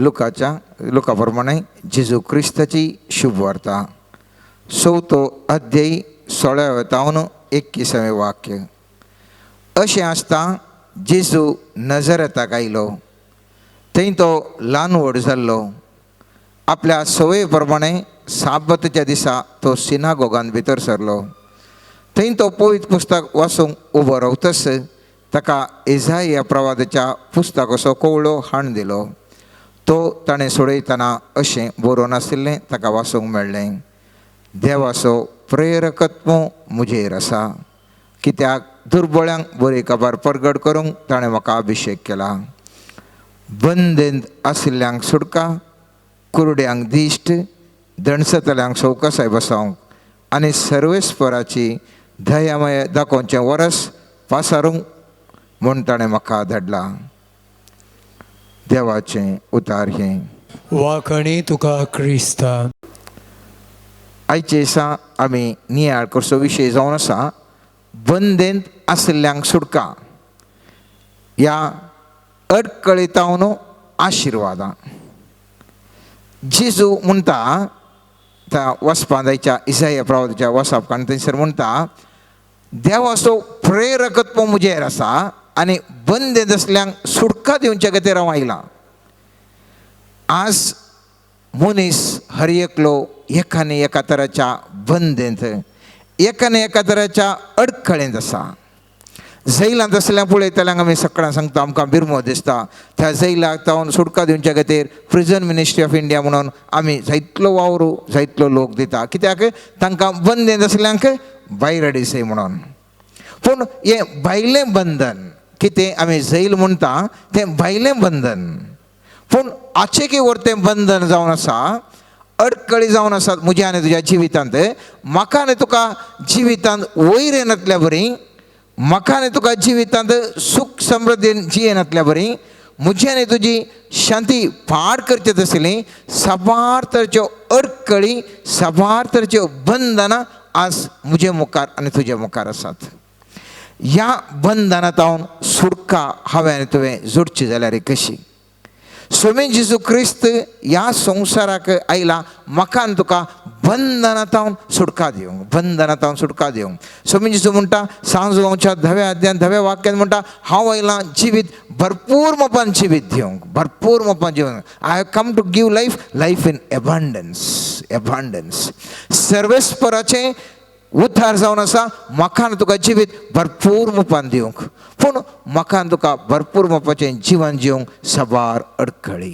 लुकाच्या लुका प्रमाणे जेजू क्रिस्ताची शुभवार्ता, चवथो अध्याय, 16व्या तावन 21वें वाक्य. अशें आसता जेजू नजरेताक आयलो. थंय तो ल्हान व्हड जाल्लो. आपल्या संवये प्रमाणे साबताच्या दिसा तो सिनागोगान भितर सरलो. थंय तो पवित्र पुस्तक वाचूंक उबो रावतस ताका इजाया प्रवादाच्या पुस्तकाचो कवळो हाण दिलो. तो ताणें सोडयतना अशें बरोवन आशिल्लें ताका वाचूंक मेळ्ळें, देवाचो प्रेरकत्व म्हजेर आसा, कित्याक दुर्बळ्यांक बरी खबर परगट करूंक ताणें म्हाका अभिशेक केला, बंदेंत आशिल्ल्यांक सुटका, कुरड्यांक दिश्ट, दणसतल्यांक सवकासाय बसावंक आनी सर्वेस्पराची दयामय दाखोवचें वरस पासारूंक म्हूण ताणें म्हाका धाडला. देवाचें उतार हें. वाखणी तुका क्रिस्ता. आयचे दिसा आमी नियाळ करचो विशय जावन आसा बंदेंत आशिल्ल्यांक सुटका ह्या अडकळीतावन आशिर्वादां. जेजू म्हणटा त्या वचपा जायच्या इसाया प्रवादाच्या वसाप कारण थंयसर म्हणटा, देवाचो प्रेरकत्व म्हजेर आसा आनी बंदेंत आसल्यांक सुटका दिवच्या खातीर हांव आयलां. आज मनीस हर एकलो एका न्ही एका तराच्या बंदेंत, एका न्ही एका तराच्या अडखळेंत आसा. जैलांत आसल्यार पळयतल्यांक आमी सकाळां सांगता, आमकां बिरमो दिसता. त्या जैलाक तावन सुटका दिवच्या खातीर प्रिजन मिनिस्ट्री ऑफ इंडिया म्हणून आमी जायतलो वावर, जायतलो लोक दिता, कित्याक तांकां बंदेंत आसल्यांक भायर हाडिसय म्हणून. पूण हें भायलें बंधन कितें आमी जैल म्हणटा तें भायलें बंधन, पूण आचेकी वर तें बंधन जावन आसा, अडकळी जावन आसात म्हज्या आनी तुज्या जिवितांत. म्हाका आनी तुका जिवितांत वयर येनातल्या बरी, म्हाका आनी तुका जिवितांत सूख समृद्धीन जियेनातल्या बरी, म्हजी आनी तुजी शांती पाड करचे तसली साबार तरेच्यो अडकळी, साबार तरेच्यो बंधनां आज म्हजे मुखार आनी तुजे मुखार आसात. ह्या बंधनांत सुटका हांवें आनी तुवें जोडची जाल्यार कशी? स्वामी जेजू क्रिस्त ह्या संवसाराक आयला म्हाका आनी तुका बंधनांत सुटका दिवंक, बंधनांत सुटका दिवंक. स्वामी जेजू म्हणटा सांजवांच्या धव्या अध्यान धव्या वाक्यान म्हणटा, हांव आयलां जिवीत भरपूर मोपान जिवीत दिवंक, भरपूर मोपान जिवीत. I have come to give life, life in abundance, abundance. सर्वेस्पराचें उद्धार जावन आसा म्हाका आनी तुका जिवीत भरपूर मोपान दिवंक. पूण म्हाका आनी तुका भरपूर मोपाचें जिवन जिवंक साबार अडखळी,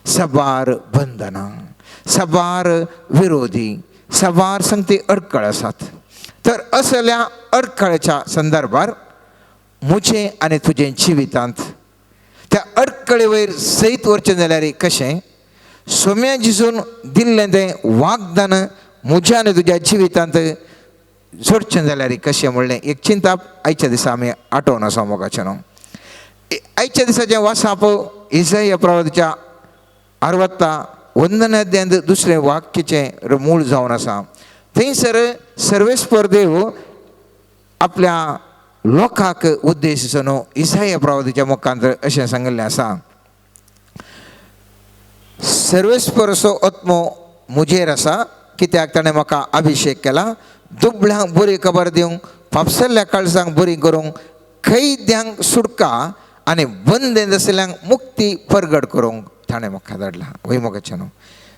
साबार बंधनां, साबार विरोधी, साबार संगती अडखळ आसात. तर असल्या अडखळेच्या संदर्भार म्हजें आनी तुजें जिवितांत त्या अडखळे वयर सयत वरचें जाल्यार कशें? सोम्या जिजून दिल्लें तें वागदान म्हज्या आनी तुज्या जिवितांत जोडचें जाल्यार कशें म्हणलें एक चिंताप आयच्या दिसा आमी आठोवन आसा मोगाचें न्हू. आयच्या दिसाचें वासाप इसाया प्रवादाच्या आरवत्ता वंदन अध्यायांत दुसरें वाक्यचें मूळ जावन आसा. थंयसर सर्वेस्पर देव आपल्या लोकांक उद्देश न्हू इसाया प्रवादाच्या मुखांत अशें सांगिल्लें आसा, सर्वेस्परचो आत्मो म्हजेर आसा, कित्याक ताणें म्हाका अभिशेक केला दुबळ्यांक बरी खबर दिवंक, फापसल्ल्या काळजांक बरी करूंक, कैद्यांक सुटका आनी बंदेंत आशिल्ल्यांक मुक्ती परगट करूंक ताणें म्हाका धाडला. वय मोगाचें न्हू,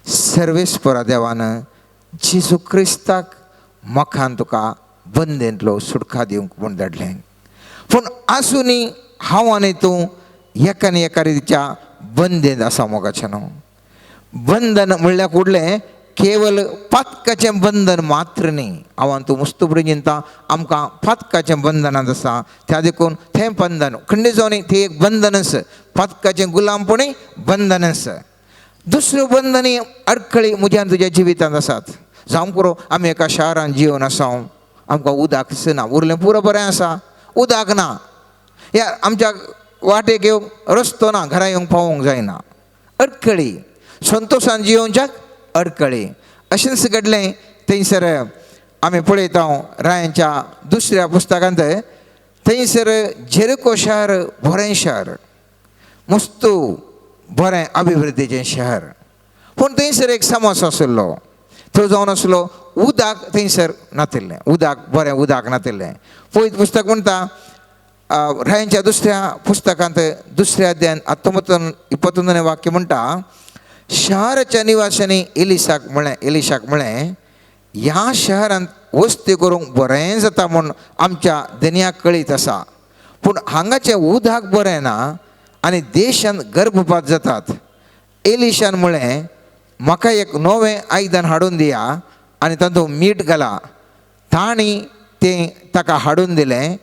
सर्वेस्परा देवान जेजू क्रिस्ताक म्हाका तुका बंदेंतलो सुटका दिवंक म्हूण धाडलें. पूण आजुनूय हांव आनी तूं एका आनी एका रितीच्या बंदेंत आसा मोगाचें न्हू. बंधन म्हणल्यार कुडलें केवल पातकाचें बंधन मात्र न्ही. हांव आनी तूं मुस्तू बरी चिंता आमकां पातकाचें बंधनांत आसा, त्या देखून तें बंधन खंडीत जावन तें एक बंधनच, पातकाचें गुलामपणी बंधनच. दुसऱ्यो बंधनी अडखळी म्हज्या आनी तुज्या जिवितांत आसात. जावं पुरो आमी एका शारांत जिवन आसा, आमकां उदक ना, उरलें पुरो बरें आसा, उदक ना, ह्या आमच्या वाटेक येवंक रस्तो ना, घरा येवंक पावोवंक जायना, अडखळी. संतोशान जियोवच्याक अडखळी. अशेंच घडलें थंयसर आमी पळयता रायांच्या दुसऱ्या पुस्तकांत. थंयसर जेरिको शार बरें शार, मस्तू बरें अभिवृद्धीचें शहर. पूण थंयसर एक समस्या आशिल्लो, तो जावन आसलो उदक थंयसर नातिल्लें, उदक बरें उदक नातिल्लें. पवित्र पुस्तक म्हणटा रायांच्या दुसऱ्या पुस्तकांत दुसऱ्या अध्यायान 19 21 वाक्य म्हणटा, शहराच्या निवाशांनी एलिशाक म्हळें, ह्या शहरांत वस्ती करूंक बरें जाता म्हूण आमच्या दनयाक कळीत आसा, पूण हांगाचें उदक बरें ना आनी देशांत गर्भपात जातात. एलिशान म्हळें, म्हाका एक नवें आयदन हाडून दिया आनी तातूंत मीठ घाला. तांणी तें ताका हाडून दिलें.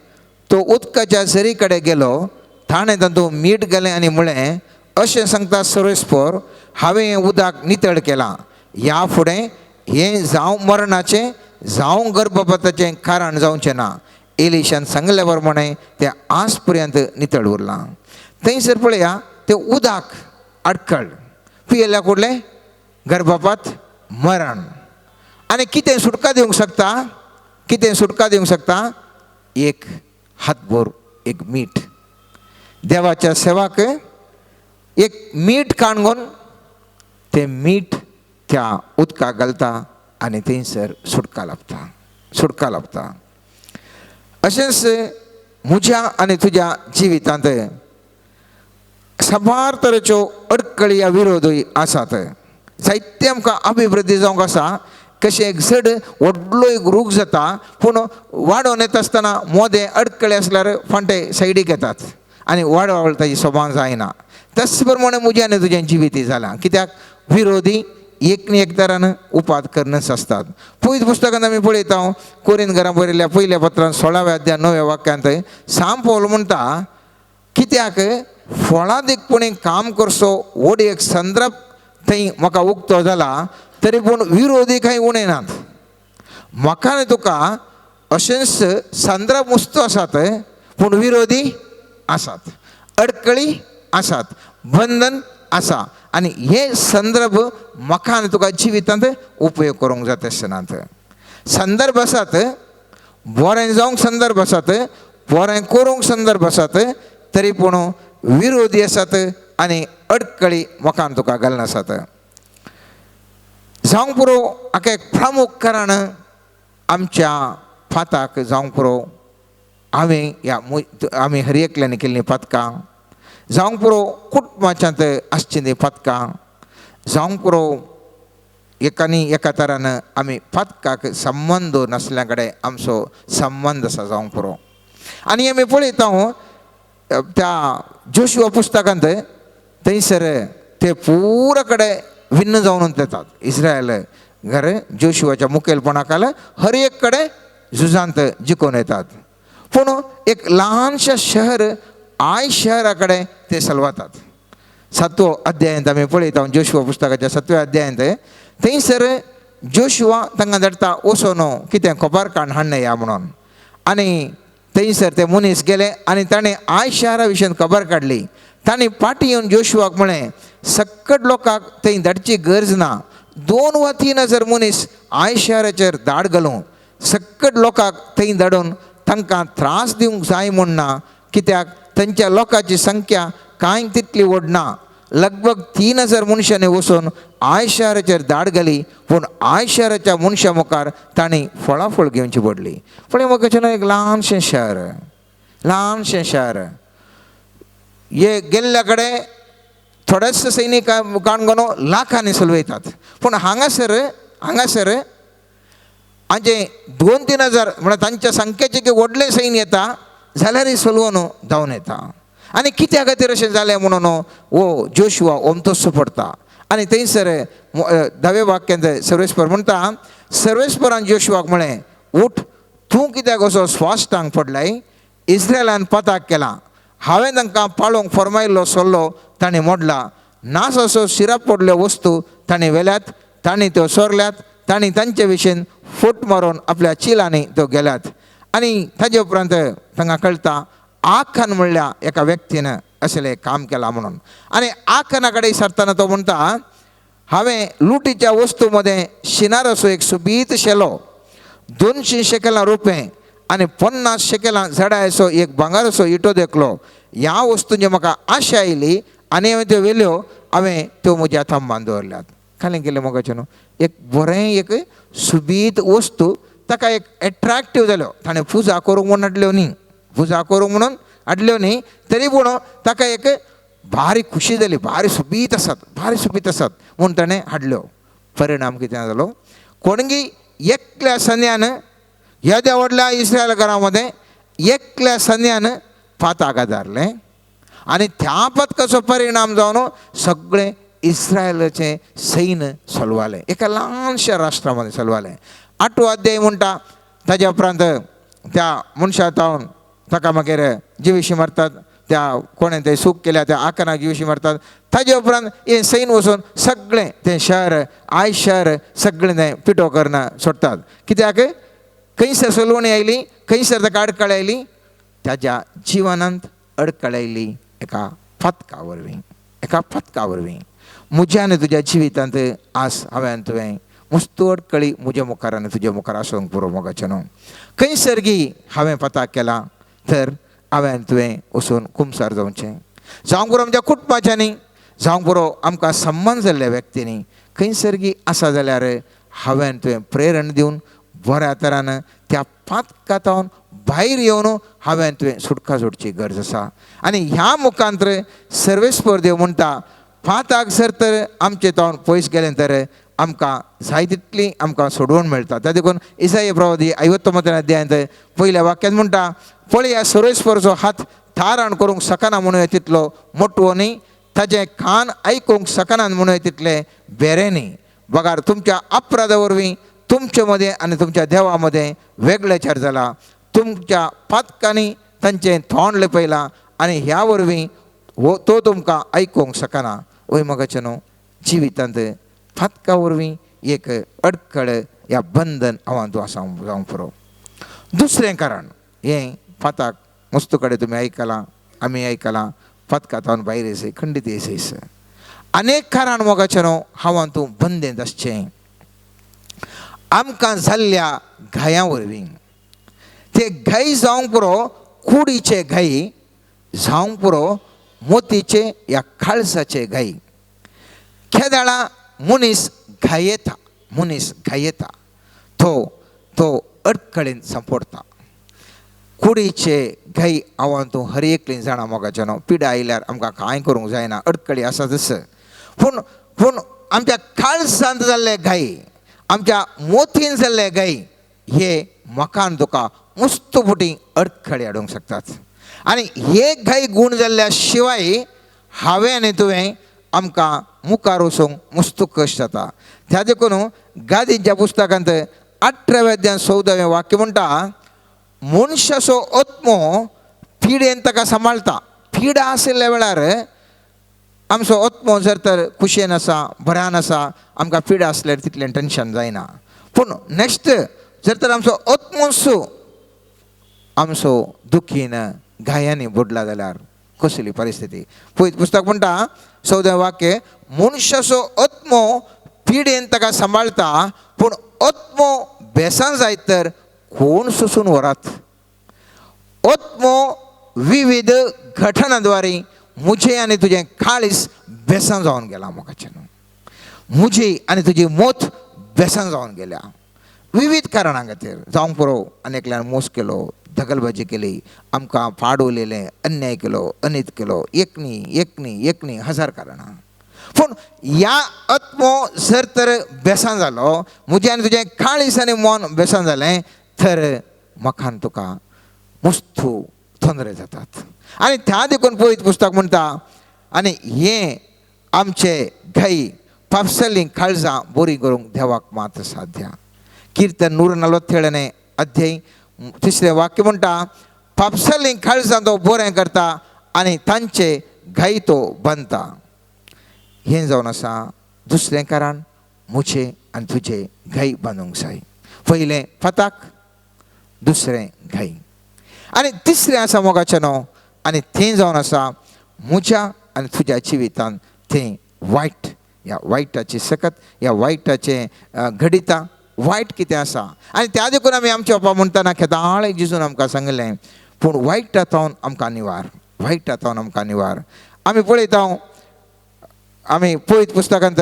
तो उदकाच्या सरी कडेन गेलो, ताणें तातूंत मीठ घालें आनी म्हळें, अशें सांगता सर्वेस्पर, हांवें हें उदक नितळ केलां, ह्या फुडें हें जावं मरणाचें जावं गर्भपाताचें कारण जावचें ना. एलिशान सांगल्या प्रमाणें तें आज पर्यंत नितळ उरलां. थंयसर पळया तें उदक आडखळ, पियेल्या कुडलें गर्भपात मरण. आनी कितें सुटका दिवंक शकता, कितें सुटका दिवंक शकता? एक हातभर एक मीठ. देवाच्या सेवाक एक मीठ काणगोन तें मीठ त्या उदकाक घालता आनी थंयसर सुटका लाभता, सुटका लाभता. अशेंच म्हज्या आनी तुज्या जिवितांत साबार तरेच्यो अडकळी या विरोधूय आसात. जायते आमकां अभिवृद्धी जावंक आसा, कशें एक झड व्हडलो एक रूख जाता, पूण वाडोवन येता आसतना मोदें अडकळी आसल्यार फांटे सायडीक येतात आनी वाडवळ ताजी सोबान जायना. तस प्रमाणे म्हजें आनी तुजें जिवीत जालां, कित्याक विरोधी एक न्ही एक तरान उपाद करनच आसतात. पयलीं पुस्तकांत आमी पळयता, कोरीन घरां बरयल्ल्या पयल्या पत्रान 16व्या अध्याय 9व्या वाक्यांत सांब पौल म्हणटा, कित्याक फळादीकपणी काम करचो व्हड एक संदर्भ थंय म्हाका उक्तो जाला, तरी पूण विरोधी कांय उणें नात. म्हाका आनी तुका अशेंच संदर्भ मुस्तो आसात, पूण विरोधी आसात, अडकळी आसात, बंधन आसा, आनी हे संदर्भ म्हाका आनी तुका जिवितांत उपयोग करूंक जाता आसनात. संदर्भ आसात, बरें जावंक संदर्भ आसात, बरें करूंक संदर्भ आसात, तरी पूण विरोधी आसात आनी अडकळी म्हाका आनी तुका घालनासात. जावंक पुरो हाका एक प्रमुख कारण आमच्या फाताक जावंक पुरो आमी ह्या आमी हर एकल्यान केल्लीं पातकां, जावंक पुरो कुटुंबाच्यांत आसचीं तीं पातकां, जावंक पुरो एकानी एका तरान आमी पातकाक संबंद नासल्या कडेन आमचो संबंद आसा जावंक पुरो. आनी आमी पळयता त्या जोशुआ पुस्तकांत थंयसर ते पुरा कडेन भिन्न जावन येतात. इस्रायल घर जोशुआच्या मुखेलपणा खाला हर एक कडेन झुजांत जिखून येतात, पूण एक ल्हानशें शहर I शहरा कडेन ते सलवातात. 7वो अध्यायांत आमी पळयता, जोशुआ पुस्तकाच्या 7व्या अध्यायांत थंयसर जोशुआ तांकां धाडटा वचोन कितें खबर काण हाडणें या म्हणून, आनी थंयसर ते मनीस गेले आनी ताणें I शहरा विशयान खबर काडली. ताणें फाटीं येवन जोशुआक म्हळें, सक्कट लोकांक थंय धाडची गरज ना, 2 वा 3 हजार मनीस I शहराचेर धाड घालूं, सक्कट लोकांक थंय धाडून तांकां त्रास दिवंक जाय म्हूण ना, कित्याक तांच्या लोकांची संख्या कांय तितली व्हड ना. लगभग 3000 मनशांनी वचून I शहराचेर धाड घाली, पूण I शहराच्या मनशां मुखार तांणी फळाफळ घेवची पडली. पूण म्हाका एक ल्हानशें शहर, ल्हानशें शहर हे गेल्ल्या कडेन थोडेच सैनीक काणगोनो लाखांनी सलवयतात, पूण हांगासर हांगासर हांचे 2-3 हजार म्हळ्यार तांच्या संख्येचे की व्हडलें सैन्य येता जाल्यारय सलवून धांवन येता. आनी कित्या खातीर अशें जालें म्हणून हो जोशुआ ओमतोसो पडटा. आनी थंयसर 10व्या वाक्यांत सर्वेस्पर म्हणटा, सर्वेस्परान जोशुआक म्हळें, उठ, तूं कित्याक असो स्वाश्टांक पडलाय? इस्रायलान पताक केला, हांवें तांकां पाळोवंक फर्मायल्लो सल्लो ताणें मोडला, नास असो शिराप पडल्यो वस्तू ताणें व्हेल्यात, तांणी त्यो सोरल्यात, तांणी तांचे विशीं फूट मारून आपल्या चिलांनी त्यो गेल्यात. आनी ताजे उपरांत तांकां कळटा आखान म्हणल्या एका व्यक्तीन असलें काम केलां म्हणून. आनी आखाना कडेन सरतना तो म्हणटा, हांवें लुटीच्या वस्तू मदें शिनार असो एक सुबीत शेलो, 200 शेकेलां रुपें आनी 50 शेकेलां जडायचो एक भांगराचो इटो देखलो. ह्या वस्तूंची म्हाका आशा आयली आनी हांवें त्यो व्हेल्यो, हांवें त्यो म्हज्या थांबान दवरल्यात. खाली केलें मोगाचें न्हू, एक बरें एक सुबीत वस्तू ताका एक एट्राक्टीव जाल्यो. ताणें पुजा करूंक म्हणून हाडल्यो न्ही, पुजा करूंक म्हणून हाडल्यो न्ही, तरी पूण ताका एक भारी खुशी जाली, भारी सुबीत आसात, भारी सुबीत आसात म्हूण ताणें हाडल्यो. परिणाम कितें जालो, कोणगी एकल्या सन्यान येद्या व्हडल्या इस्रायल घरा मदें एकल्या सन्यान पाताक आदारलें आनी त्या पथकाचो परिणाम जावन सगळें इस्रायलाचें सैन्य सलवालें, एका ल्हानशा राष्ट्रा मदें सलवालें. आठवो अध्याय म्हणटा ताज्या उपरांत त्या मनशा जावन ताका मागीर जिविशी मारतात, त्या कोणें तें सूख केल्या त्या आकराक जिविशी मारतात. ताजे उपरांत हें सैन्य वचून सगळें तें शहर I शहर सगळें तें पिठो करून सोडटात. कित्याक खंयसर सलवणी आयली, खंयसर ताका अडकळ आयली, ताज्या जिवनांत अडकळ आयली एका फातका वरवीं, एका फातका वरवीं. म्हज्या आनी तुज्या जिवितांत आज हांवें तुवें मुस्तू अडकळी म्हज्या मुखार आनी तुज्या मुखार आसूंक पुरो मोगाचें न्हू. खंयसर गी हांवें पताक केला तर हांवें तुवें वचून कुमसार जावचें, जावंक पुरो आमच्या कुटुंबाच्यांनी, जावंक पुरो आमकां संबंद जाल्ल्या व्यक्तींनी. खंयसर गी आसा जाल्यार हांवें तुवें प्रेरण दिवन बऱ्या तरान त्या पातकांत भायर येवन हांवें तुवें सुटका जोडची गरज आसा. आनी ह्या मुखांतर सर्वेस्पर देव म्हणटा, पाताक जर तर आमचे तावन पयस गेलें तर आमकां जाय तितली आमकां सोडवण मेळटा. त्या देखून इसाई प्रवादी 59 अध्यायांत पयल्या वाक्यांत म्हणटा, पळया सर्वेस्परचो हात थाराण करूंक शकना म्हणून तितलो मोटवो न्ही, ताजें कान आयकूंक शकना म्हणून तितलें बेरें न्ही. बगार तुमच्या अपराधा वरवीं तुमचे मदें आनी तुमच्या देवा मदें वेगळेचार जाला, तुमच्या पातकांनी तांचें तोंड लिपयलां आनी ह्या वरवीं हो तो तुमकां आयकूंक शकना. वय मोगाचें न्हू, जिवितांत फातका वरवीं एक अडखळ या बंधन हांव तूं आसा जावंक पुरो. दुसरें कारण हें फाताक मस्तू कडेन तुमी आयकलां, आमी आयकलां, फातका तावन भायर येसय खंडीत येसयस. अनेक कारण मोगाचें न्हू हांव तूं बंदेंत आसचें आमकां जाल्ल्या घायां वरवीं. ते घाय जावंक पुरो कुडीचे घाई, जावंक पुरो मोतीचे या काळसाचे घाई. केदाळा मनीस घायेता, मनीस घायेता तो तो अडकळीन सांपडटा. कुडीचे घाई हांव तूं हर एकली जाणा मोगाचें न्हू, पिडा आयल्यार आमकां कांय करूंक जायना, अडकळी आसा तस. पूण पूण आमच्या काळसांत जाल्ले घाई, आमच्या मोतीन जाल्ले घाई हे म्हाका तुका मस्त फुटी अडखळी हाडूंक शकतात. आनी हे घाई गूण जाल्ल्या शिवाय हांवें आनी तुवें आमकां मुखार वचूंक मस्त कश्ट जाता. त्या देखून गादीच्या पुस्तकांत 18व्या अध्याय 14वें वाक्य म्हणटा, मनशाचो आत्मो पिडेन ताका सांबाळटा. पिडा आशिल्ल्या वेळार आमचो आत्मो जर तर खुशयेन आसा, बऱ्यान आसा, आमकां पिडा आसल्यार तितलें टेंशन जायना. पूण नेक्स्ट जर तर आमचो आत्मोसो आमचो दुखीन घायांनी बुडला जाल्यार कसली परिस्थिती. पळय पुस्तक म्हणटा 14वें वाक्य, मनशाचो आत्मो पिडेन ताका सांबाळटा, पूण आत्मो बेसान जायत तर कोण सोसून व्हरात. आत्मो विविध घटनाद्वारे म्हजें आनी तुजें काळीस बेसान जावन गेलां मोगाचें न्हू, म्हजी आनी तुजी मोत बेसान जावन गेल्या विविध कारणां खातीर. जावंक पुरो आनी एकल्यान मोस केलो, दगलबाजी केली, आमकां पाड उलयलें, अन्याय केलो, अनीत केलो, एक न्ही एक न्ही एक न्ही हजार कारणां. पूण ह्या आत्मो जर तर बेसान जालो, म्हजें आनी तुजें काळीस आनी मन बेसान जालें तर म्हाका आनी तुका मुस्तू तोंदरे जातात. आनी त्या देखून पळयत पुस्तक म्हणटा, आनी हें आमचे घाई पापसल्लीं काळजां बरीं करूंक देवाक मात्र साध्य. कीर्तन 147 अध्याय 3रें वाक्य म्हणटा, पापसल्लीं काळजां तो बरें करता आनी तांचे घाई तो बांदता. हें जावन आसा दुसरें कारण म्हजें आनी तुजें घाई बांदूंक जाय. पयलें फाताक, दुसरें घाई, आनी तिसरें आसा मोगाचें न्हू, आनी तें जावन आसा म्हज्या आनी तुज्या जिवितांत तें वायट, ह्या वायटाची सकत, ह्या वायटाचें घडितां, वायट कितें आसा. आनी त्या देखून आमी आमच्या बापा म्हणटना खेदाळ जेजून आमकां सांगलें, पूण वायटा तावन आमकां निवार, वायटा तावन आमकां निवार. आमी पळयता आमी पळयत पुस्तकांत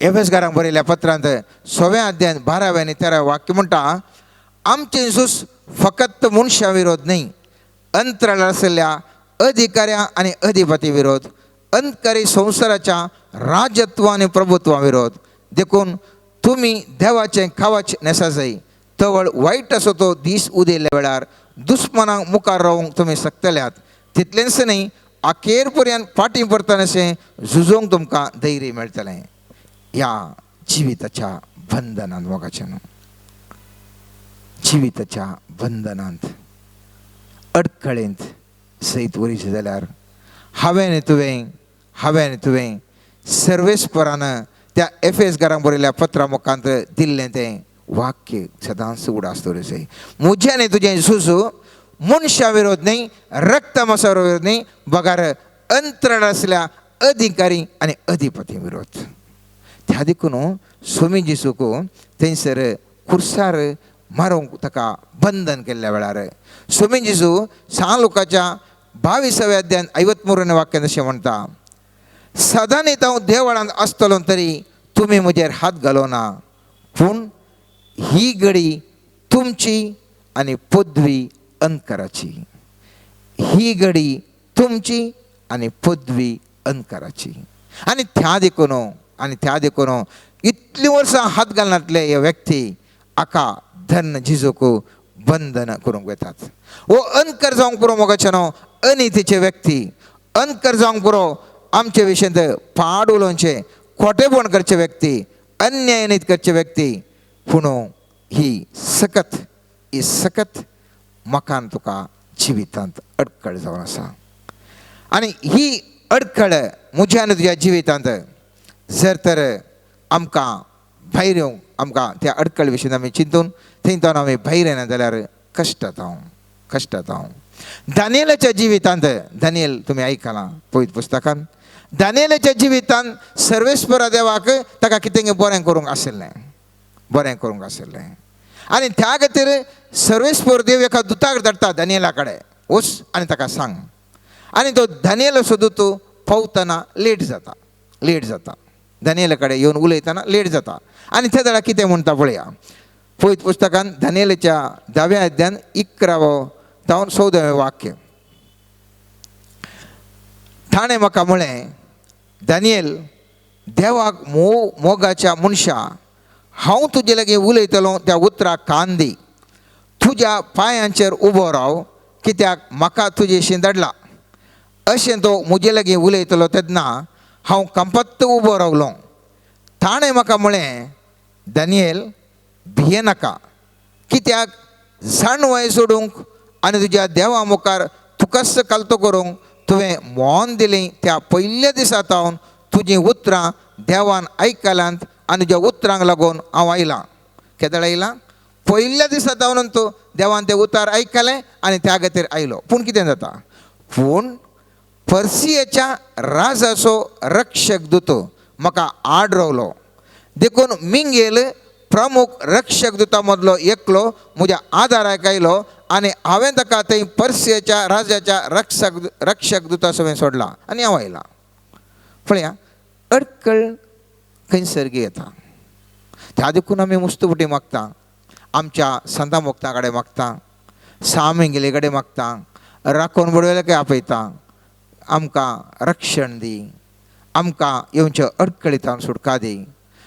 एफेसकारांक बरयल्या पत्रांत 6व्या अध्यायान 12व्या आनी 13व्या वाक्य म्हणटा, आमचें झूज फकत मनशां विरोध न्हय, अंतराळ आशिल्ल्या अधिकाऱ्यां आनी अधिपती विरोध, अंतकारी संवसाराच्या राजत्व आनी प्रभुत्वा विरोध. देखून तुमी देवाचें खावाचें न्हेसा जाय, तवळ वायट आसो तो दीस उदेल्ल्या वेळार दुस्मनांक मुखार रावंक तुमी शकतल्यात. तितलेंच न्हय, अखेर पर्यंत फाटीं परतना अशें झुजोवंक तुमकां धैर्य मेळटलें. ह्या जिविताच्या बंधनांत मोगाचें न्हू, जिविताच्या बंधनांत अडखळेंत सयत वरीच जाल्यार हांवें तुवें सर्वेस्परान त्या एफेस घरांक बरयल्या पत्रा मुखांत दिल्लें तें वाक्य सदांच उडास दवरूंक. म्हजें आनी तुजें झूज मनशा विरोध न्हय, रक्तमासा विरोध न्हय, बगार अंतराळ आसल्या अधिकारी आनी अधिपती विरोध. त्या देखून स्वामी जेजूक थंयसर खुर्सार मारूंक ताका बंधन केल्ल्या वेळार स्वामी जेजू सान लोकाच्या 22व्या अध्यायान 53 वाक्यान अशें म्हणटा, सदांनी हांव देवळांत आसतलो तरी तुमी म्हजेर हात घालो ना, पूण ही घडी तुमची आनी पदवी अंधकाराची. ही घडी तुमची आनी पदवी अंधकाराची. आनी त्या देखून इतलीं वर्सां हात घालनातले हे व्यक्ती आका धन जिजूक बंधन करूंक वेतात. हो अंधकार जावंक पुरो मोगाचें न्हू, अनितीचे व्यक्ती अंधकार जावंक पुरो, आमचे विशयंत पाड उलोवचें, खोटेपण करचे व्यक्ती, अन्यायनीत करचे व्यक्ती. पूण ही सकत म्हाका तुका जिवितांत अडखळ जावन आसा. आनी ही अडखळ म्हज्या आनी तुज्या जिवितांत जर तर आमकां भायर येवंक, आमकां त्या अडखळ विशीं आमी चिंतून थंय तावन आमी भायर येना जाल्यार कश्टात हांव. दानियलाच्या जिवितांत, दानियल तुमी आयकलां पवित्र पुस्तकान, दानियलाच्या जिवितांत सर्वेस्परा देवाक ताका कितें बरें करूंक आशिल्लें, आनी त्या खातीर सर्वेस्पर देव एका दुताक धाडटा दानियला कडेन, वच आनी ताका सांग. आनी तो दानियल असो दूत पावतना लेट जाता, दानियला कडेन येवन उलयतना लेट जाता. आनी त्या वेळार कितें म्हणटा पळया, पवित्र पुस्तकान दानियलाच्या 10व्या अध्यायान 11वो जावन 14वें वाक्य. ताणें म्हाका म्हळें, दानियल, देवाक मोगाच्या मनशा, हांव तुजे लागीं उलयतलो त्या उतराक कान दी, तुज्या पांयांचेर उबो राव, कित्याक म्हाका तुजेशी धाडला. अशें तो म्हजे लागीं उलयतलो तेन्ना हांव कंपत्त उबो रावलो. ताणें म्हाका म्हळें, दानियल, भियेनाका, कित्याक जाणवाय सोडूंक आनी तुज्या देवा मुखार तुकाच कालतो करूंक तुवें मौन दिलें त्या पयल्या दिसा तावन तुजीं उतरां देवान आयकल्यांत आनी तुज्या उतरांक लागून हांव आयलां. केदळ आयलां? पयल्या दिसा तावन तूं देवान तें उतार आयकलें आनी त्या खातीर आयलो. पूण कितें जाता, पूण पर्सियेच्या राजाचो रक्षक दूत म्हाका आड रावलो, देखून मिंगेल प्रमुख रक्षक दुता मदलो एकलो म्हज्या आदाराक आयलो आनी हांवें ताका थंय पर्सियेच्या राजाच्या रक्षक दुता सवें सोडला आनी हांव आयलां. पळया, अडखळ खंयसर येता. त्या देखून आमी मुस्तुपटी मागता, आमच्या संता मोक्ता कडेन मागता, सामिंगेले कडेन मागता, राखोवन बडवेले कडेन आपयता, आमकां रक्षण दी, आमकां येवच्या अडखळींत सुटका दी.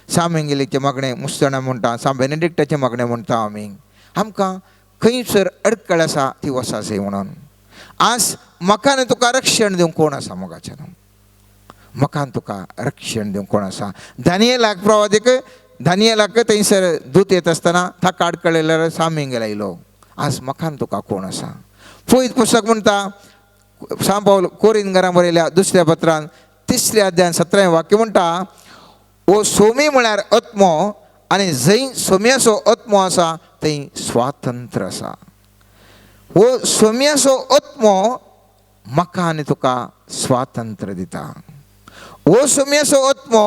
सामिंगेलीचें मागणें मुस्तणा म्हणटा, साम बेनेडिक्टाचें मागणें म्हणटा आमी, आमकां खंयसर अडखळ आसा ती वसा जाय म्हणून. आज म्हाका आनी तुका रक्षण दिवंक कोण आसा मोगाचें? म्हाका आनी तुका रक्षण दिवंक कोण आसा? दानियलाक प्रवादीक, दानियलाक थंयसर दूत येत आसतना ताका अडखळयल्यार सामिंगेल आयलो. आज म्हाका आनी तुका कोण आसा? पयत पुस्तक म्हणटा, सांव पावल कोरिंथां घरां बरयल्या 2ऱ्या पत्रान 3ऱ्या अध्यायान 17वें वाक्य म्हणटा, ओ सोमी म्हळ्यार आत्मो, आनी जंय सोम्याचो आत्मो आसा थंय स्वातंत्र्य आसा. हो सोम्याचो आत्मो म्हाका आनी तुका स्वातंत्र्य दिता. हो सोम्याचो आत्मो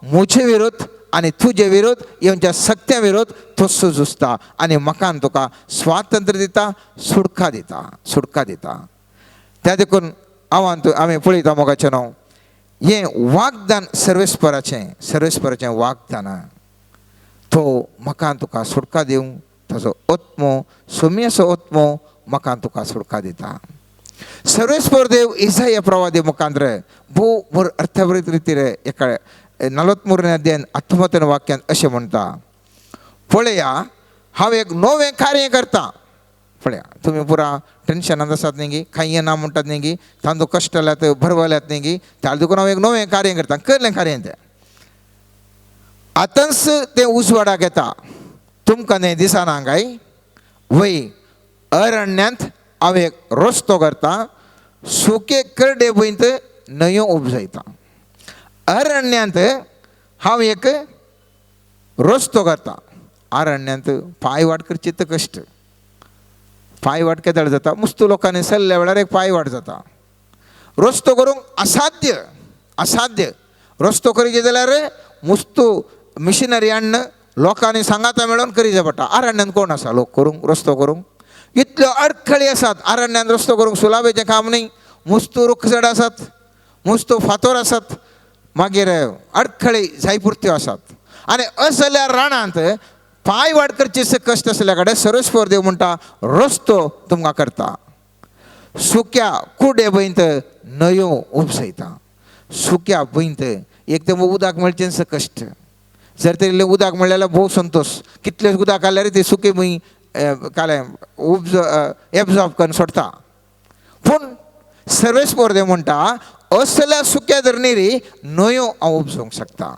म्हजे विरोध आनी तुजे विरोध येवच्या सक्त्या विरोध तसो झुजता आनी म्हाका आनी तुका स्वातंत्र्य दिता, सुटका दिता, सुटका दिता. त्या देखून हांव आमी पळयता मोगाचें न्हू, हें वागदान सर्वेस्पराचें, सर्वेस्पराचें वागदान. तो म्हाका तुका सुटका दिवंक ताजो आत्मो, सोम्याचो आत्मो म्हाका तुका सुटका दिता. सर्वेस्पर देव इसाया प्रवादी मुखांतर भोव बरो अर्थभरीत रितीर एका 43 अध्यायान 19 वाक्यान अशें म्हणटा, पळया हांव एक नवें कार्य करता. पळया तुमी पुरा टेन्शनान आसात न्ही गी, कांय ना म्हणटात न्ही गी, तांचो कश्ट जाल्यात भरवल्यात न्ही गी, त्या देखून हांव एक नवें कार्य करता. कसलें कार्य तें? आतांच तें उजवाडाक येता, तुमकां न्ही दिसना काय? वय अरण्यांत हांव एक रस्तो करता, सुके करडे भंयत न्हंयो उपजयता. अरण्यांत हांव एक रस्तो करता. अरण्यांत पांय वाट करची तर कश्ट, पांय वाट केदळ जाता, मुस्तू लोकांनी सल्ल्या वेळार एक पांय वाट जाता. रस्तो करूंक असाध्य, असाध्य. रस्तो करीचे जाल्यार मुस्तू मिशिनरी हाडून लोकांनी सांगाता मेळोवन करीचें पडटा. अरण्यांत कोण आसा लोक करूंक रस्तो करूंक? इतल्यो अडखळी आसात. अरण्यांत रस्तो करूंक सुलाबेचें काम न्ही. मुस्तू रुखझड आसात, मुस्तू फातोर आसात, मागीर अडखळी जायपुरत्यो आसात. आनी असल्या रानांत पांय वाट करची कश्ट आसल्या कडेन सर्वेस्पर देव म्हणटा रस्तो तुमकां करता. सुक्या कुडे भंयत न्हंयो उपसयता. सुक्या भंयत एक तें उदक मेळचें कश्ट, जर तर इल्लें उदक मेळ्ळें जाल्यार भोव संतोश. कितलें उदक आसल्यार ती सुकी भूंय कालें उपज एब्जॉर्ब करून सोडटा. पूण सर्वेस्पर देव म्हणटा असल्या सुक्या धरणीर न्हंयो हांव उपजोवंक शकता.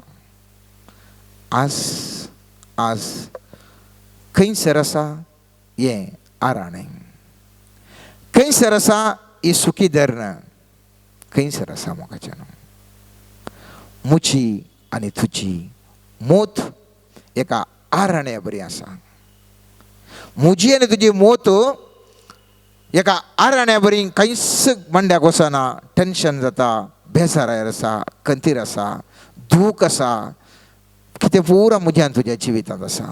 आज आज खंयसर आसा हें आराणें, खंयसर आसा ही सुकी धरण, खंयसर आसा मोगाच्यान मुची आनी तुजी मोत एका आराण्या बरी आसा. म्हजी आनी तुजी मोत एका आराण्या बरी कांयच मांड्याक वचना, टेन्शन जाता, बेजारायर आसा, खंतीर आसा, दूख आसा, कितें पुरा म्हज्या आनी तुज्या जिवितांत आसा.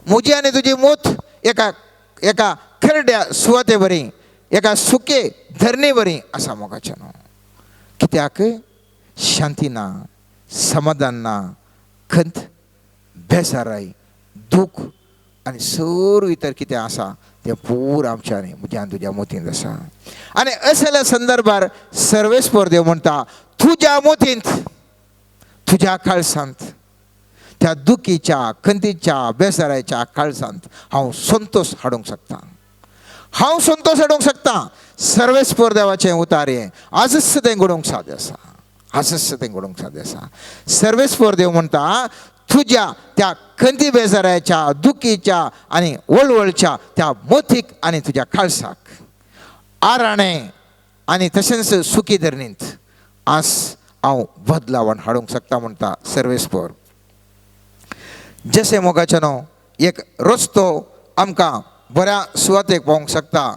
म्हजी आनी तुजी मोत एका एका खरड्या सुवाते बरी, एका सुके धरणे बरी आसा मोगाच्यान. कित्याक शांती ना, समाधान ना, खंत, बेजाराय, दूख आनी सर्व इतर कितें आसा तें पूर आमच्या न्ही म्हज्या आनी तुज्या मोतींत आसा. आनी असल्या संदर्भार सर्वेस्पर देव म्हणटा तुज्या मोतींत, तुज्या काळसांत, त्या दुखीच्या खंतीच्या बेजाराच्या काळसांत हांव संतोश हाडूंक शकता, हांव संतोश हाडूंक शकता. सर्वेस्पर देवाचें उतार हें आजच तें घडोवंक साध्य आसा, आजच तें घडोवंक साध्य आसा. सर्वेस्पर देव म्हणटा तुज्या त्या खंती बेजाराच्या दुखीच्या आनी वळवळच्या त्या मोतीक आनी तुज्या काळसाक आराणें आनी तशेंच सुकी धरणींत आज हांव बदलावण हाडूंक शकता म्हणटा सर्वेस्पर. जशें मोगाचें न्हू एक रस्तो आमकां बऱ्या सुवातेक पावोवंक शकता,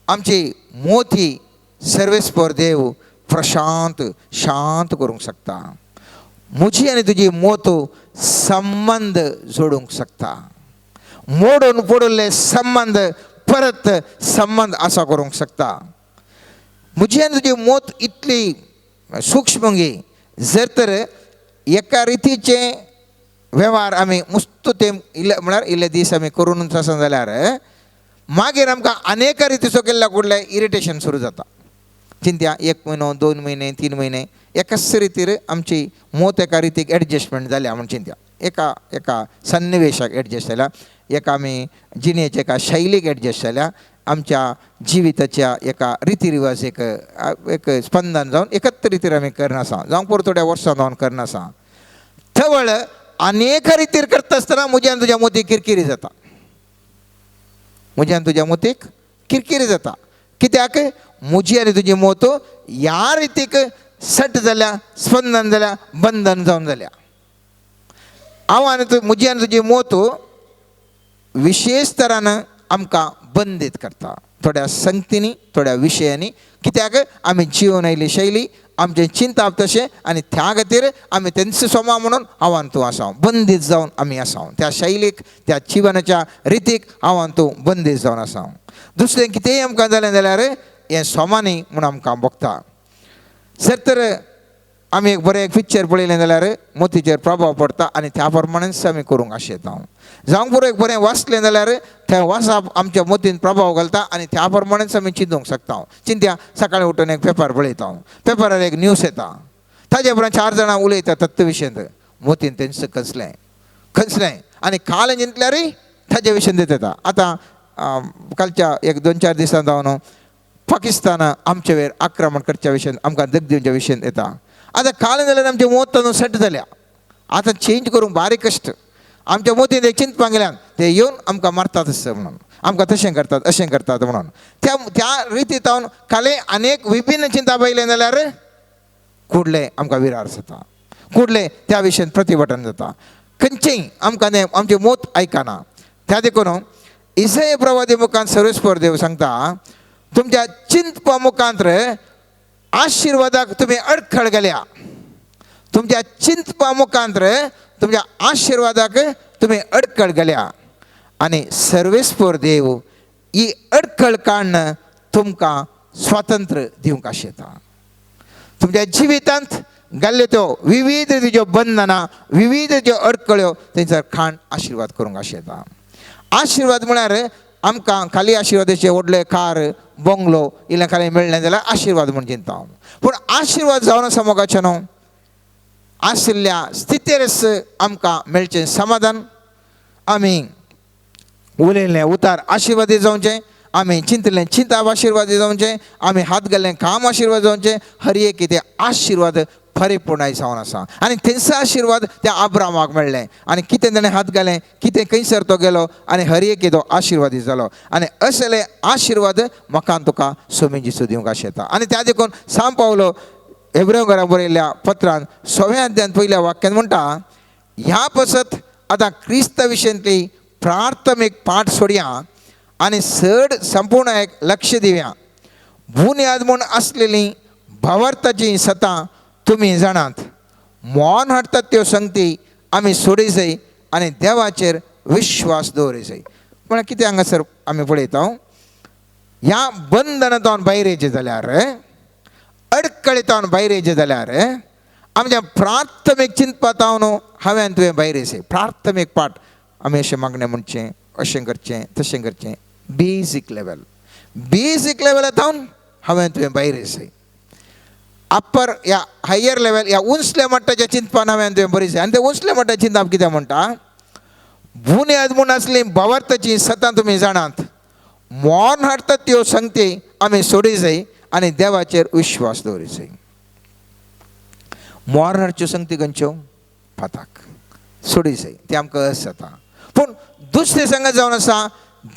आमची मोती सर्वेस्पर देव प्रशांत शांत करूंक शकता. म्हजी आनी तुजी मोत संबंद जोडूंक शकता. मोडून पडिल्ले संबंद परत संबंद आसा करूंक शकता. म्हजी आनी तुजी मोत इतली सूक्ष्म गी जर तर एका रितीचे वेव्हार आमी मुस्तू ते इल्ले म्हळ्यार इल्ले दीस आमी करूनच आसा जाल्यार मागीर आमकां अनेक रितीचो केल्ल्या कुडलें इरिटेशन सुरू जाता. चिंत्या 1 म्हयनो 2 म्हयने 3 म्हयने एकाच रितीर आमची मोत एका रितीक एडजस्टमेंट जाल्या म्हूण चिंत्या, एका एका सन्निवेशाक एडजस्ट जाल्या, एका आमी जिणेच्या एका शैलीक एडजस्ट जाल्या, आमच्या जिविताच्या एका रिती रिवाज एक एक स्पंदन जावन एकत्र रितीर आमी करना आसा, जावं पोर थोड्या वर्सां जावन करना आसा. थवळ अनेक रितीर करता आसतना म्हज्यान तुज्या मोतीक किरकिरी जाता, म्हज्यान तुज्या मोतीक किरकिरी जाता. कित्याक म्हजी आनी तुजी मोत ह्या रितीक सट जाल्या, स्पंदन जाल्या, बंधन जावन जाल्या. हांव आनी तूं म्हजी आनी तुजी मोत विशेश तरान आमकां बंदीत करता थोड्या संगतींनी, थोड्या विशयांनी. कित्याक आमी जिवन आयली शैली आमचें चिंताप तशें आनी त्या खातीर आमी तेंचे सोमा म्हणून हांव आनी तूं आसा बंदीत जावन आमी आसा त्या शैलीक, त्या जिवनाच्या रितीक हांव आनी तूं बंदीत जावन आसा. दुसरें कितेंय आमकां जालें जाल्यार हें सोमानी म्हूण आमकां भोगता. जर तर आमी एक बरें एक पिक्चर पळयलें जाल्यार मोतीचेर प्रभाव पडटा आनी त्या प्रमाणेच आमी करूंक आशेता. जावंक पुरो एक बरें वाचलें जाल्यार त्या वाचप आमच्या मोतीन प्रभाव घालता आनी त्या प्रमाणेच आमी चिंतूंक शकता. चिंत्या सकाळीं उठून एक पेपर पळयता, पेपरार एक न्यूज येता, ताजे उपरांत 4 जाणां उलयता तत्व विशयांत, मोतीन तेंच खंचलें खंचलें आनी काल चिंतल्यारूय ताजे विशयन येता. आतां कालच्या एक 2-4 दिसां जावन पाकिस्तान आमचे वयर आक्रमण करच्या विशयान आमकां दग दिवच्या विशयान येता. आतां काल जाल्यार आमचे मोत सेट जाल्या, आतां चेंज करूंक बारीक कश्ट. आमच्या मोतीन एक चिंतपाक गेल्यान ते येवन आमकां मारतात आसता म्हणून, आमकां तशें करतात अशें करतात म्हणून त्या त्या रिती जावन काले अनेक विभिन्न चिंता पळयलें जाल्यार कुडलें आमकां विरार जाता, कुडलें त्या विशयान प्रतिभटन जाता, खंयचेय आमकां आमचें मोत आयकना. त्या देखून इसाय प्रवादी मुखान सर्वेस्पर देव सांगता, तुमच्या चिंतपा मुखांत आशिर्वादाक तुमी अडखळ गेल्या, तुमच्या चिंतपा मुखांत तुमच्या आशिर्वादाक तुमी अडखळ गेल्या आनी सर्वेस्पर देव ही अडखळ काडून तुमकां स्वातंत्र्य दिवंक आशेता. तुमच्या जिवितांत घाल्ल्यो त्यो विविध ज्यो बंधनां, विविध ज्यो अडखळ्यो तेंचो खाण आशिर्वाद करूंक आशेता. आशिर्वाद म्हळ्यार आमकां खाली आशिर्वादाचे व्हडले कार बंगलो इल्लें खाली मेळ्ळें जाल्यार आशिर्वाद म्हूण चिंता हांव. पूण आशिर्वाद जावन आसा मोगाचें न्हू, आशिल्ल्या स्थितीरच आमकां मेळचें समाधान. आमी उलयल्लें उतार आशिर्वादी जावचें, आमी चिंतलें चिंताप आशिर्वादी जावचें, आमी हात घाल्लें काम आशिर्वाद जावचें. हर एक कितें आशिर्वाद परिपूर्णाय जावन आसा आनी तेंचो आशिर्वाद त्या आब्रामाक मेळ्ळें आनी कितें ताणें हात घालें, कितें खंयसर तो गेलो आनी हर एक तो आशिर्वादी जालो आनी असले आशिर्वाद म्हाका तुका स्वामी जेजू दिवंक आशेता. आनी त्या देखून सांव पावलो हेब्रेव घरा बरयल्ल्या पत्रान 6व्या अध्यायांत पयल्या वाक्यान म्हणटा, ह्या पसत आतां क्रिस्ता विशयांतली प्राथमीक पाठ सोडया आनी चड संपूर्ण एक लक्ष दिवया. बुन्याद म्हूण आसलेली भावार्थाची सतां तुमी जाणात, मोन हाडटात त्यो संगती आमी सोडी जाय आनी देवाचेर विश्वास दवरी जाय. म्हळ्यार कितें हांगासर आमी पळयता, ह्या बंधनांतल्यान भायर येयचें जाल्यार, अडकळींतल्यान भायर येयचें जाल्यार आमच्या प्राथमीक चिंतपांतल्यान हांवें तुवें भायर येयचें. प्राथमीक पाठ आमी अशें मागणें म्हणचें, अशें करचें, तशें करचें, बेजीक लेवल, बेजीक लेवलांतल्यान हांवें तुवें भायर येयचें. अप्पर या हायर लेवल या उंचल्या मट्टाच्या चिंतपान हांवें तुवें बरी जाय. आनी ते उंचल्या मट्टाचें चिंतप कितें म्हणटा, बुन्याद म्हूण आसली भावार्थाची सतां तुमी जाणात, मोन हाडटात त्यो संगती आमी सोडी जाय आनी देवाचेर विश्वास दवरी जाय. मोर हाडच्यो संगती खंयच्यो पाताक सोडी जाय, ते आमकां अस जाता. पूण दुसरें संगत जावन आसा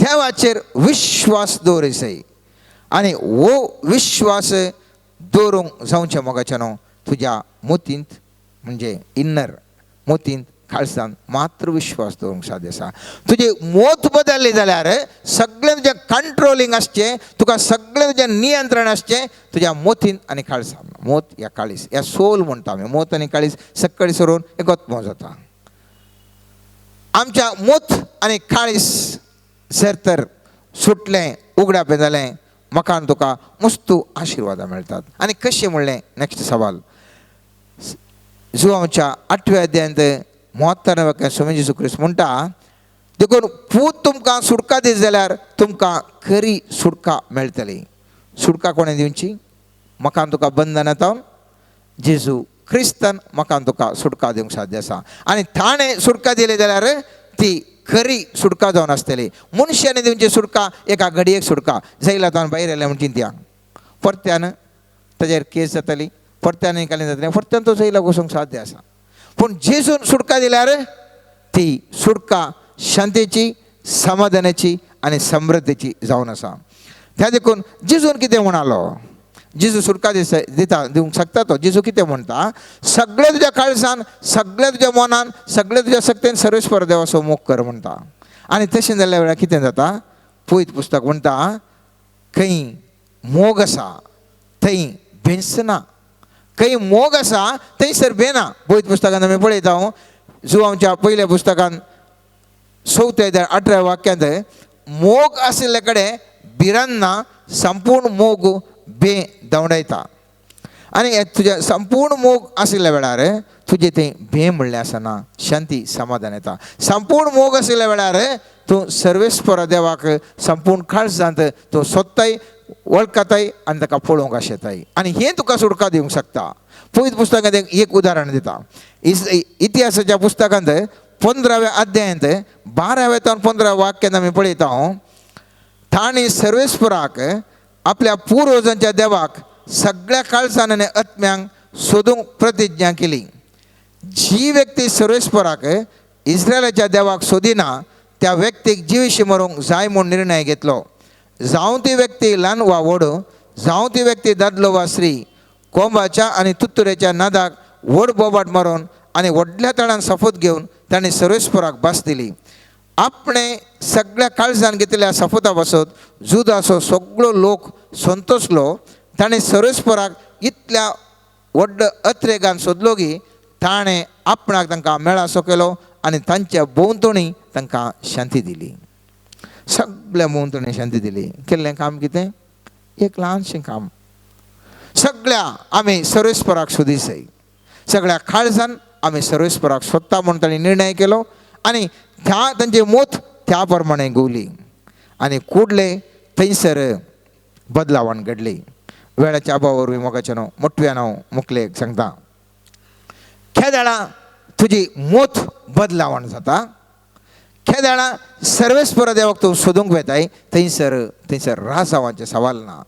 देवाचेर विश्वास दवरी जाय आनी हो विश्वास दवरूंक जावचें मोगाचें न्हू तुज्या मोतींत म्हणजे इन्नर मोतींत काळसान मात्र विश्वास दवरूंक साध्य आसा. तुजी मोत बदल्ली जाल्यार सगळें तुजें कंट्रोलिंग आसचें, तुका सगळें तुजें नियंत्रण आसचें तुज्या मोतीन आनी काळसान. मोत या काळीस या सोल म्हणटा आमी, मोत आनी काळीस सकयल सरून एकत्मो जाता. आमच्या मोत आनी काळीस जर तर सुटलें उगडापें जालें म्हाका तुका मस्तू आशिर्वादां मेळटात. आनी कशें म्हणलें नेक्स्ट सवाल, जुवांच्या 8व्या अध्यायांत 73 वाक्यान स्वामी जेजू क्रिस्त म्हणटा, देखून पूत तुमकां सुटका दीत जाल्यार तुमकां खरी सुटका मेळटली. सुटका कोणें दिवची? म्हाका तुका बंधनांत जेजू क्रिस्तान म्हाका तुका सुटका दिवंक साध्य आसा आनी ताणें सुटका दिली जाल्यार ती खरी सुटका जावन आसतली. मनशांनी दिवची सुटका एका घडयेक सुटका, जैला तावन भायर आयल्या म्हण चिंतया, परत्यान ताजेर केस जातली, परत्यान निकाली जातली, परत्यान तो जैला वचूंक साध्य आसा. पूण जेजून सुटका दिल्यार ती सुटका शांतीची, समाधानाची आनी समृद्धीची जावन आसा. त्या देखून जेजून कितें म्हणालो, जेजू सुटका दिता दिवंक शकता तो. जेजू कितें म्हणटा, सगळें तुज्या काळजान, सगळें तुज्या मनान, सगळें तुज्या शक्तेन सर्वेस्पर देवाचो मोग कर म्हणटा. आनी तशें जाल्ल्या वेळार कितें जाता, पयत पुस्तक म्हणटा, खंय मोग आसा थंय भेंस ना, खंय मोग आसा थंयसर बेना. पयत पुस्तकान आमी पळयता, जुवांच्या पयल्या पुस्तकान 4व्या 18व्या वाक्यांत मोग आशिल्ले कडेन भिरांत ना, संपूर्ण मोग बे धांवडायता. आनी तुज्या संपूर्ण मोग आशिल्ल्या वेळार तुजें तें भंय म्हणलें आसना, शांती समाधान येता. संपूर्ण मोग आशिल्ल्या वेळार तूं सर्वेस्पर देवाक संपूर्ण काळजांत तूं सोदताय, वळखताय आनी ताका पळोवंक आशेताय आनी हें तुका सुटका दिवंक शकता. पवित्र पुस्तकांत एक उदाहरण दिता. इतिहासाच्या पुस्तकांत 15व्या अध्यायांत 12व्या तावन 15व्या वाक्यांत आमी पळयता, तांणी सर्वेस्पराक आपल्या पुर्वजांच्या देवाक सगळ्या काळजान आनी आत्म्यांक सोदूंक प्रतिज्ञा केली. जी व्यक्ती सर्वेस्पराक इस्रायलाच्या देवाक सोदिना त्या व्यक्तीक जिविशी मरूंक जाय म्हूण निर्णय घेतलो. जावं ती व्यक्ती ल्हान वा व्हड, जावं ती व्यक्ती दादलो वा स्त्री, कोंबाच्या आनी तुत्तुरेच्या नादाक व्हड बोबाट मारून आनी व्हडल्या तळान शपथ घेवन ताणें सर्वेस्पराक भास दिली. आपणे सगळ्या काळजान घेतिल्ल्या शपथा पासत जुदाचो सगळो लोक संतोसलो. ताणें सर्वेस्पराक इतल्या व्हड अत्रेगान सोदलो की ताणें आपणाक तांकां मेळासो केलो आनी तांच्या भोंवतणी तांकां शांती दिली. सगळ्या भोंवतणी शांती दिली. केल्लें काम कितें? एक ल्हानशें काम. सगळ्या आमी सर्वेस्पराक सोदी जाय, सगळ्या काळजान आमी सर्वेस्पराक सोदता म्हूण तांणी निर्णय केलो आनी त्या तांची मोत त्या प्रमाणे गुवली आनी कुडले थंयसर बदलावण घडली. वेळाच्या अभावा वरवीं मोगाचें न्हू मोटव्यान हांव मुखले सांगता, खेदाळा तुजी मोत बदलावण जाता. खेदाळा सर्वेस्पर देवाक तूं सोदूंक वेताय थंयसर थंयसर राजावांचें सवाल ना.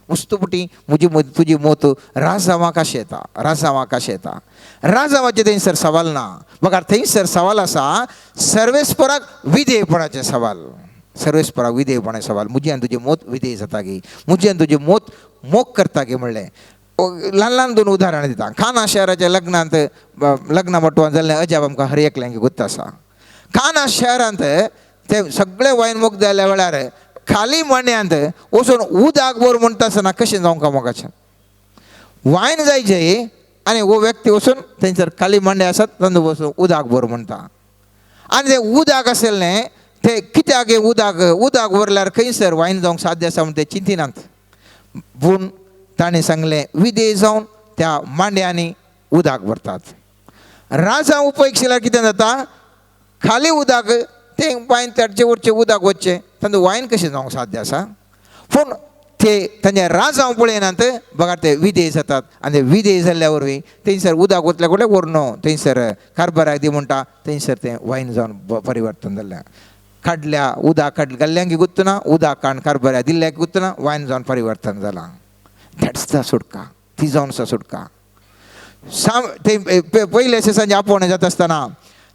मुस्तुपुटी म्हजी तुजी मोत राजावां कशें येता, राजावां कशें येता, राजावाचें थंयसर सवाल ना. बघा थंयसर सवाल आसा सर्वेस्पराक विधेयपणाचें सवाल. सर्वेस्पराक विधेयपणाचें सवाल. म्हजी आनी तुजी मोत विधेय जाता गी, म्हजी आनी तुजी मोत मोग करता गी म्हणलें. ल्हान ल्हान दोन उदाहरणां दिता. काना शहराच्या लग्नांत लग्न मटवान जाल्लें अजाप आमकां हर एकल्यांक गुत्त आसा. काना शहरांत ते सगळे वायन मोग जाल्ल्या वेळार खाली मांड्यांत वचून उदक भर म्हणटा आसतना कशें जावंक मोगाचें वायन जायचें आनी हो व्यक्ती वचून थंयसर खाली मांडे आसात तांदूळ वचून उदक भर म्हणटा आनी तें उदक आशिल्लें तें कित्याक उदक उदक भरल्यार खंयसर वायन जावंक साध्य आसा म्हूण ते चिंतिनात. पूण ताणें सांगलें विधेय जावन त्या मांड्यांनी उदक भरतात. राजा उपयोग केल्यार कितें जाता, खाली उदक तें वायन ताडचें वरचें उदक वचचें तांचो वायन कशें जावंक साध्य आसा. पूण ते तांचे राजांव पळयनात बघा ते विधेय जातात आनी विधेय जाल्ल्या वरवीं थंयसर उदक वतल्या कडेन व्हरून थंयसर कारबाराक दी म्हणटा थंयसर तें वायन जावन परिवर्तन जाल्लें. काडल्या उदक काड घाल्ल्यांक गुत्तना उदक काण कारबाराक दिल्ल्याक गुत्तना वायन जावन परिवर्तन जालां. That's the सुटका, ती जावन आसा सुटका. साम ते पयले सांजे आपोवणें जाता आसतना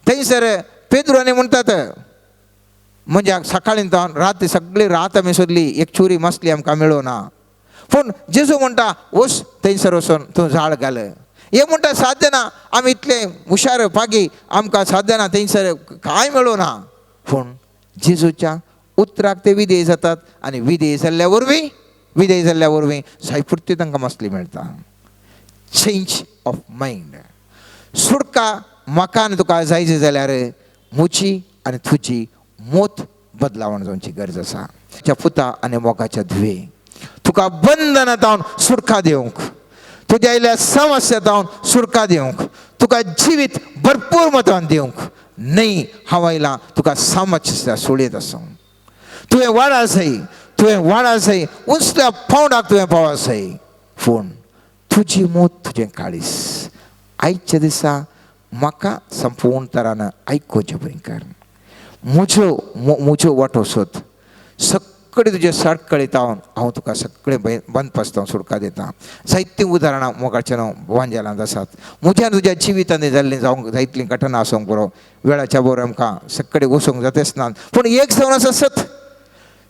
थंयसर पेद्रोनी म्हणटात म्हणजे सकाळीं जावन रात सगळी रात आमी सोदली एक चुरी मासली आमकां मेळना. पूण जेजू म्हणटा वच थंयसर वचून तूं जाळ घाल. हे म्हणटा साध्य ना, आमी इतले हुशार पागी आमकां साध्य ना, थंयसर कांय मेळना. पूण जेजूच्या उतराक ते विधेय जातात आनी विधेय जाल्ल्या वरवीं विधेय जाल्ल्या वरवीं सायपुर्ती तांकां मासली मेळटा. Change of mind. सुटका म्हाका आनी तुका जायचे जाल्यार म्हजी आनी तुजी मोत बदलावण जावची गरज आसा. त्या पुता आनी मोगाच्या धुवे तुका बंधना जावन सुटका दिवंक, तुज्या आयिल्ल्या समस्या जावन सुटका दिवंक, तुका जिवीत भरपूर मतान दिवंक न्हय हांव आयलां तुका समस्या सोडयत आसूं. तुवें वाडा जाय, तुवें वाडा जाय, उंचल्या पावंडाक तुवें पावा जाय. पूण तुजी मोत तुजें काळीस आयच्या दिसा म्हाका संपूर्ण तरान आयकुचें भयंकर. म्हज्यो म्हज्यो वाटो सोद, सगळे तुजे सडकळीत हांव तुका सगळें बंद पासता सुटका दिता. जायतीं उदाहरणां मोगाचें न्हू वांजेलांत आसात. म्हज्या तुज्या जिवितांत जाल्लीं जावंक जायतलीं घटना आसूंक पुरो. वेळाच्या बरोबर आमकां सगळे वचूंक जातेच ना. पूण एक जावन आसा सत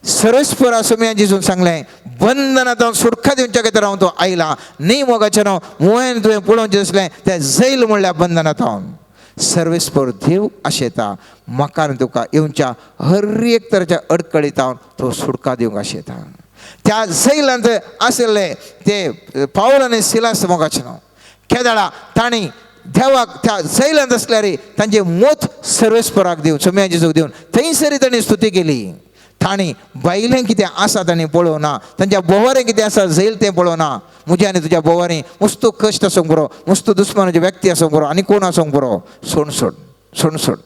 सरस्पर आसूं जेजून सांगलें बंधनांत हांव सुटका दिवच्या खातीर हांव तो आयला न्ही मोगाचें न्हू मुळेन तुवें पळोवचें आसलें तें जैल म्हणल्यार बंधनांत हांव सर्वेस्पर देव आशेता म्हाका आनी तुका येवच्या हर एक तरेच्या अडकळीत हांव तो सुटका दिवंक आशेता. त्या जैलांत आशिल्ले ते पावल आनी सिलास मोगाचें न्हू केदाळा तांणी देवाक त्या जैलांत आसल्यार तांचे मोत सर्वेस्पराक दिवन सोम्या जेजूक दिवन थंयसर तांणी स्तुती केली. तांणी भायलें कितें आसा तांणी पळोवना, तांच्या बोवारें कितें आसा झेल तें पळोवना. म्हज्या आनी तुज्या बोवारी मुस्तू कश्ट आसूंक पुरो, मुस्तू दुस्मानाचे व्यक्ती आसूंक पुरो, आनी कोण आसूंक पुरो, सोण सोड सोण सोड.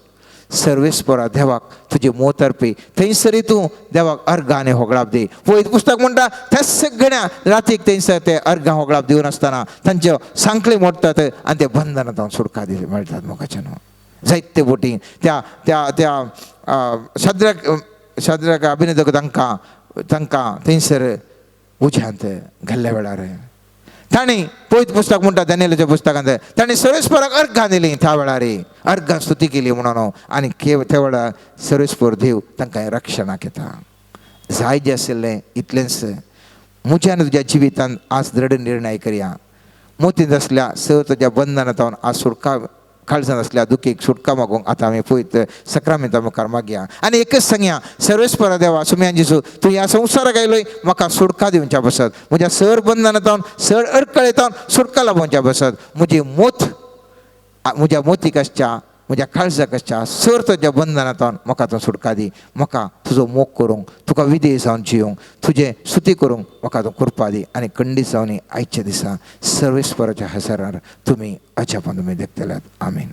सर्वेस्परा देवाक तुजी मोत अर्पी, थंयसरय तूं देवाक अर्घां आनी होगळाप दी. पळय पुस्तक म्हणटा त्या सगळ्या रातीक थंयसर ते अर्घां होगळाप दिवन आसतना तांच्यो सांखळी मोडटात आनी ते बंधनां तावन सुटका दी मेळटात. मोगाचे न्हू जायते बोटी त्या त्या त्या शाद्रक शाद्रक अभिनेतक तांकां तांकां थंयसर उज्यांत घाल्ल्या वेळार तांणी पवित्र पुस्तक म्हणटा दानियेलाच्या पुस्तकांत तांणी सर्वेस्पराक अर्घां दिली. त्या वेळार अर्घां स्तुती केली म्हणून आनी त्या वेळार सर्वेस्पर देव तांकां रक्षणाक येता. जाय जें आशिल्लें इतलेंच. म्हज्या आनी तुज्या जिवितांत आज दृढ निर्णय करया. मोतींत आसल्या स तुज्या बंधनांत आज सुटका, काळजांत आसल्या दुखीक सुटका मागूंक आतां आमी पवित्र सक्रामेंता मुखार मागया आनी एकच सांगया, सर्वेस्परा देवा सुम्यान जेजू, तूं ह्या संवसाराक आयलोय म्हाका सुटका दिवच्या बसत, म्हज्या सर बंधनांत सर अडकळेंत सुटका लाभोवच्या बसत, म्हजी मोत म्हज्या मोतीक आसच्या म्हज्या काळजाक आसच्या सर तुज्या बंधनांत म्हाका तूं सुटका दी. म्हाका तुजो मोग करूंक, तुका विधेय जावन जियोंक, तुजें स्तुती करूंक म्हाका तूं कृपा दी. आनी खंडीत जावन आयच्या दिसा सर्वेस्पराच्या हजारार तुमी अजापान तुमी देखतल्यात. आमीन.